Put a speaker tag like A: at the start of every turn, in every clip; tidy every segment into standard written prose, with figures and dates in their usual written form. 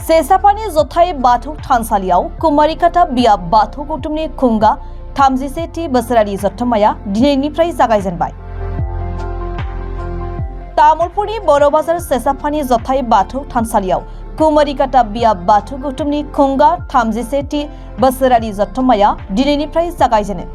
A: सेसापानी जथाय बाथौ थानसालियाव कुमारिकाटा बिया बाथौ गौथुमनि खुंगा 31थि बोसोरारि जथुम्माया दिनैनिफ्राय जागायजेनबाय। तामुलपुरनि बर'बाजार सेसापानी जथाय बाथौ थानसालियाव कुमारिकाटा बिया बाथौ गौथुमनि खुंगा 31थि बोसोरारि जथुम्माया दिनैनिफ्राय जागायजेनो।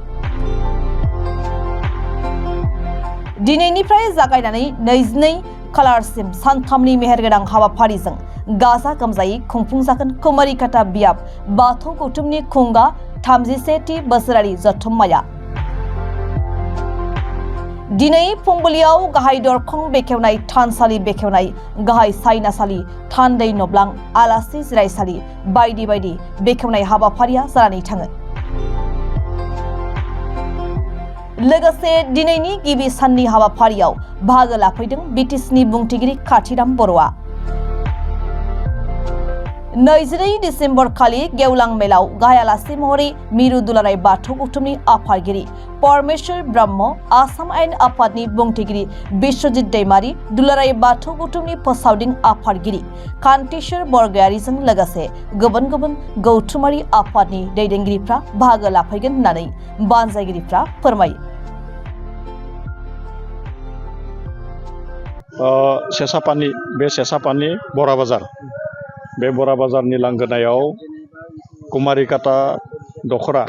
A: दिनैनिफ्राय जागायनानै 22 खालारसिम सानथामनि मेहेरगोनां हाबाफारिजों गाजा गोमजायै खुंफुंजागोन कुमारिकाटा बिया बाथौ गौथुमनि खुंगा 31थि बोसोरारि जथुम्माया। दिनै फुंबिलियाव गाहाय दरखं बेखेवनाय, थानसालि बेखेवनाय, गाहाय सायनासालि, थान्दै नब्लां, आलासि जिरायसालि बायदि बायदि बेखेवनाय हाबाफारिया जानानै थाङो। लोगोसे दिनैनि गिबि साननि हाबाफारियाव बाहागो लाफैदों बिटिसिनि बुंथिगिरि काथिराम बर'आ। 22 डिसेम्बर खालि गेवलां मेलाव गाहाय आलासि महरै मिरु दुलाराय बाथौ गौथुमनि आफादगिरि परमेश्वर ब्रह्म, आसाम आयेन आफादनि बुंथिगिरि बिश्वजित दैमारी, दुलाराय बाथौ गौथुमनि फोसावदिं आफादगिरि कान्तिश्वर बरगयारीजों लोगोसे गुबुन गुबुन गौथुमारि आफादनि दैदेनगिरिफ्रा बाहागो लाफैगोन होननानै बानजायगिरिफ्रा फोरमायो।
B: सेसापानी बरा बाजार, बे बरा बाजारनि लांगोनायाव कुमारिकाटा दखरा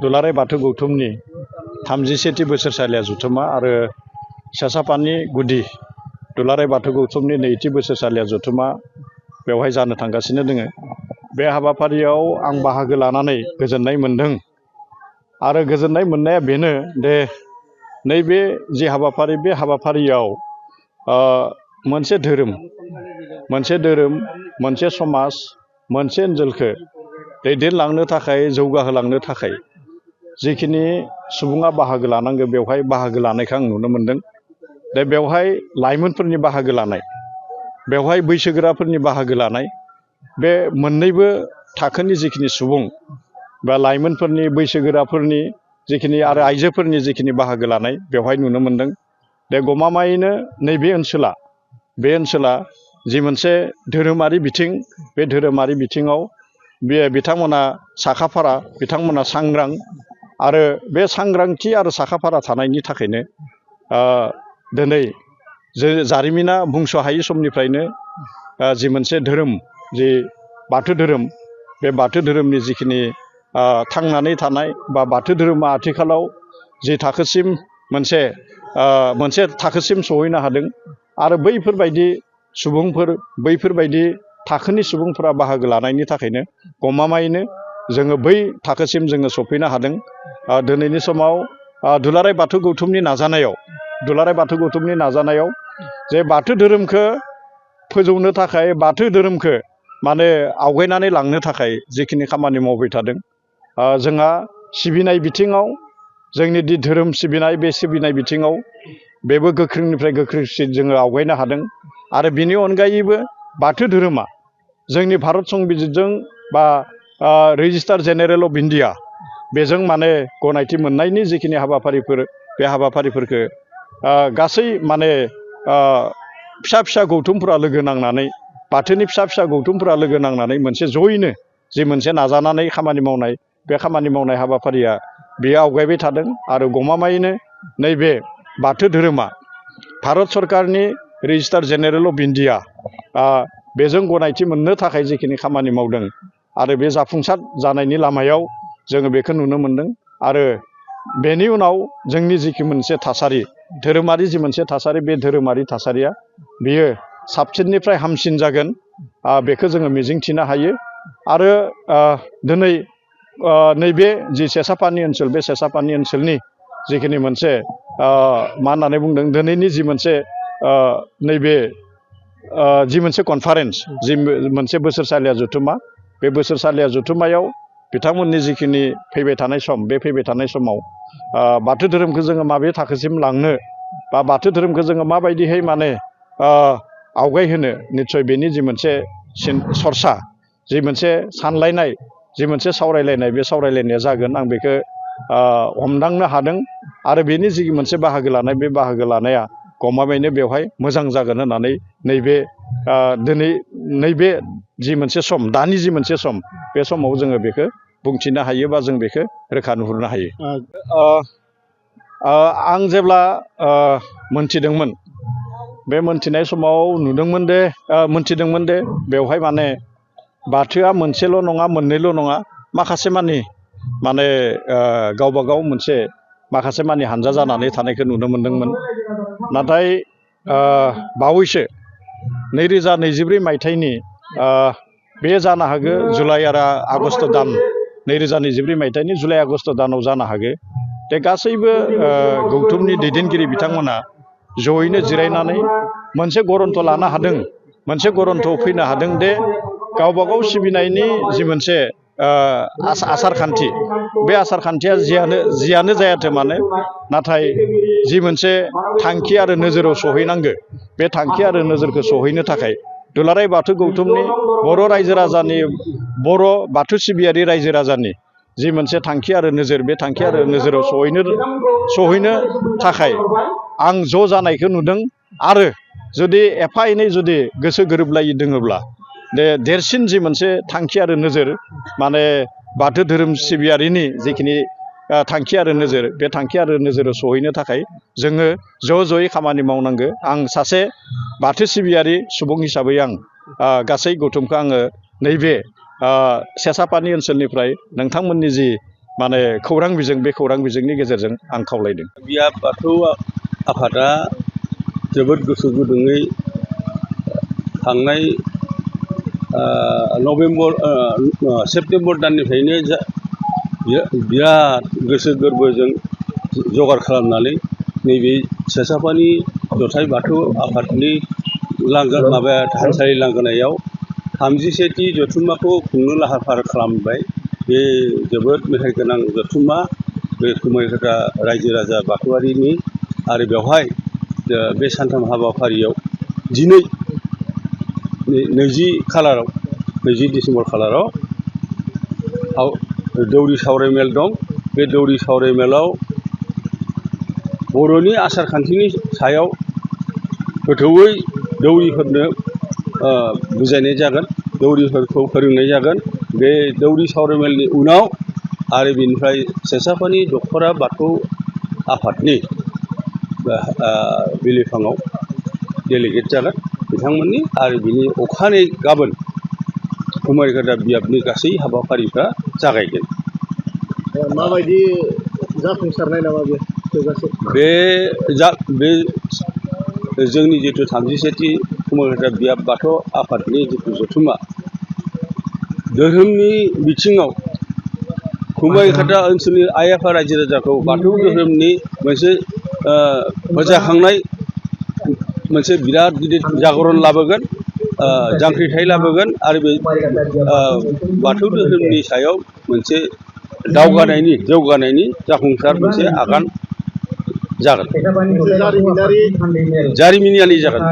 B: दुलाराय बाथौ गौथुमनि 31थि बोसोरसालिया जथुम्मा आरो सेसापानी गुदि दुलाराय बाथौ गौथुमनि 2थि बोसोरसालिया जथुम्मा बेवहाय जानो थांगासिनो दोङो। बे हाबाफारियाव आं बाहागो लानानै गोजोननाय मोन्दों आरो गोजोननाय मोननाया बेनो दे नैबे जि हाबाफारि, बे हाबाफारियाव मोनसे धोरोम, मोनसे समाज, मोनसे ओनसोलखौ दैदेनलांनो थाखाय, जौगाहोलांनो थाखाय जिखिनि सुबुङा बाहागो लानांगौ बेवहाय बाहागो लानायखौ आं नुनो मोन्दों। दा बेवहाय लाइमोनफोरनि बाहागो लानाय, बेवहाय बैसोगोराफोरनि बाहागो लानाय, बे मोननैबो थाखोनि जिखिनि सुबुं बा लाइमोनफोरनि, बैसोगोराफोरनि जिखिनि आरो आइजोफोरनि जिखिनि बाहागो लानाय बेवहाय नुनो मोन्दों। दा गमामायैनो नैबे ओनसोला जि मोनसे धोरोमारि बिथिं, बे धोरोमारि बिथिङाव बिथांमोना साखाफारा, बिथांमोना सांग्रां आरो बे सांग्रांथि आरो साखाफारा थानायनि थाखायनो दिनै जारिमिना बुंस' हायै समनिफ्रायनो जि मोनसे धोरोम, जि बाथौ धोरोम, बे बाथौ धोरोमनि जिखिनि थांनानै थानाय बा बाथौ धोरोमा आथिखालाव जि थाखोसिम मोनसे थाखोसिम सहैनो हादों आरो बैफोरबायदि सुबुंफोर, बैफोरबायदि थाखोनि सुबुंफोरा बाहागो लानायनि थाखायनो गमामायैनो जोङो बै थाखोसिम जोङो सफैनो हादों। दिनैनि समाव दुलाराय बाथौ गौथुमनि नाजानायाव जे बाथौ धोरोमखौ फोजौनो थाखाय, बाथौ धोरोमखौ माने आवगायनानै लांनो थाखाय जिखिनि खामानि मावबाय थादों, जोंहा सिबिनाय बिथिङाव, जोंनि दि धोरोम सिबिनाय, बे सिबिनाय बिथिङाव बेबो गोख्रोंनिफ्राय गोख्रोंसिन जोङो आवगायनो हादों। आरो बिनि अनगायैबो बाथौ धोरोमा जोंनि भारत संबिजितजों बा रेजिस्टार जेनेरेल अफ इन्डिया बेजों माने गनायथि मोननायनि जिखिनि हाबाफारिफोर, बे हाबाफारिफोरखौ गासै माने फिसा गौथुमफोरा लोगो नांनानै, बाथौनि फिसा गौथुमफोरा लोगो नांनानै मोनसे जयैनो जि मोनसे नाजानानै खामानि मावनाय, बे खामानि मावनाय हाबाफारिया बेयो आवगायबाय थादों। आरो गमामायैनो नैबे बाथौ धोरोमा भारत सरकारनि रेजिस्टार जेनेरेल अफ इन्डिया बेजों गनायथि मोननो थाखाय जिखिनि खामानि मावदों आरो बे जाफुंसार जानायनि लामायाव जोङो बेखौ नुनो मोन्दों। आरो बेनि उनाव जोंनि जिखि मोनसे थासारि, धोरोमारि जि मोनसे थासारि, बे धोरोमारि थासारिया बेयो साबसिननिफ्राय हामसिन जागोन, बेखौ जोङो मिजिंथिनो हायो। आरो दिनै नैबे जि सेसापानी ओनसोल, बे सेसापानी ओनसोलनि जिखिनि मोनसे मा होननानै बुंदों, दिनैनि जि मोनसे नैबे जि मोनसे कनफारेन्स, जि मोनसे बोसोरसालिया जथुम्मा, बे बोसोरसालिया जथुम्मायाव बिथांमोननि जिखिनि फैबाय थानाय सम, बे फैबाय थानाय समाव बाथौ धोरोमखौ जोङो माबे थाखोसिम लांनो बा बाथौ धोरोमखौ जोङो माबायदिहाय माने आवगायहोनो, निस्सय बेनि जि मोनसे सरसा, जि मोनसे सानलायनाय, जि मोनसे सावरायलायनाय, बे सावरायलायनाया जागोन। आं बेखौ हमदांनो हादों आरो बेनि जि मोनसे बाहागो लानाय बे बाहागो लानाया गमामायैनो बेवहाय मोजां जागोन होननानै दिनै नैबे जि मोनसे सम दानि जि मोनसे सम बे समाव जोङो बेखौ बुंथिनो हायो बा जों बेखौ रोखा नुहुरनो हायो। आं जेब्ला मोनथिदोंमोन बे मोनथिनाय समाव मोनथिदोंमोन दे बेवहाय माने बाथौआ मोनसेल' नङा मोननैल' नङा माखासे माने गावबा गाव मोनसे माखासे मानि हानजा जानानै थानायखौ नुनो मोनदोंमोन। नाथाय बावैसो 2024 मायथाइनि बे जानो हागौ जुलाइ आरो आगस्ट दान 2024 मायथाइनि जुलाइ आगस्ट दानाव जानो हागौ बे गासैबो गौथुमनि दैदेनगिरि बिथांमोना जयैनो जिरायनानै मोनसे गरन्थ लानो हादों, मोनसे गरन्थआव फैनो हादों दे गावबा गाव सिबिनायनि जि मोनसे आसार खान्थि बे आसार खान्थिया जियानो जायाथों मानो नाथाय जि मोनसे थांखि आरो नोजोराव सहैनांगौ बे थांखि आरो नोजोरखौ सहैनो थाखाय दुलाराय बाथौ गौथुमनि बर' रायजो राजानि बर' बाथौ सिबियारि रायजो राजानि जि मोनसे थांखि आरो नोजोर बे थांखि आरो नोजोराव सहैनो थाखाय आं ज' जानायखौ नुदों। आरो जुदि एफा एनै जुदि गोसो गोरोबलायि दोङोब्ला देरसिन जि मोनसे थांखि आरो नोजोर माने बाथौ धोरोम सिबियारिनि जिखिनि थांखि आरो नोजोर बे थांखि आरो नोजोराव सहैनो थाखाय जोङो ज' ज'यै खामानि मावनांगौ। आं सासे बाथौ सिबियारि सुबुं हिसाबै आं गासै गौथुमखौ आङो नैबे सेसापानि ओनसोलनिफ्राय नोंथांमोननि जि माने खौरां बिजों बे खौरां बिजोंनि गेजेरजों आं खावलायदों।
C: बियाब बाथौ आफादा जोबोद गोसो गुदुङै थांनाय सेप्तेम्बर दाननिफ्रायनो बिराद गोसो गोरबोजों जगार खालामनानै नैबे सेसापानि जथाय बाथौ आफादनि थानसालि लांगोनायाव 37थि जथुम्माखौ खुंनो लाहार फाहार खालामबाय। बे जोबोद मेहेर गोनां जथुम्मा बे कुमारिघाटा रायजो राजा बाथौआरिनि आरो बेवहाय बे सानथाम हाबाफारियाव दिनै 20 डिसेम्बर खालाराव दौरि सावरायमेल दं। बे दौरि सावरायमेलाव बर'नि आसार खान्थिनि सायाव गोथौयै दौरिफोरनो बुजायनाय जागोन, दौरिफोरखौ फोरोंनाय जागोन। बे दौरि सावरायमेलनि उनाव आरो बेनिफ्राय सेसापानि दख'रा बाथौ आफादनि बिलिफाङाव डेलिगेट जागोन बिथांमोननि आरो बिनि अखानायै गाबोन कुमारिघाटा बियाबनि गासै हाबाफारिफ्रा जागायगोन।
D: माबायदि जाफुंसारनाय नामा बे थोजासे?
C: बे जोंनि जिथु 37थि कुमारिघाटा बियाब बाथौ आफादनि जिथु जथुम्मा धोरोमनि बिथिङाव कुमारिघाटा ओनसोलनि आइ आफा रायजो राजाखौ बाथौ धोरोमनि मोनसे फोजाखांनाय मोनसे बिराद गिदिर जागरण लाबोगोन, जांख्रिथाय लाबोगोन आरो बे बाथौ धोरोमनि सायाव मोनसे जौगानायनि जाफुंसार मोनसे आगान जागोन, जारिमिनारि जागोन।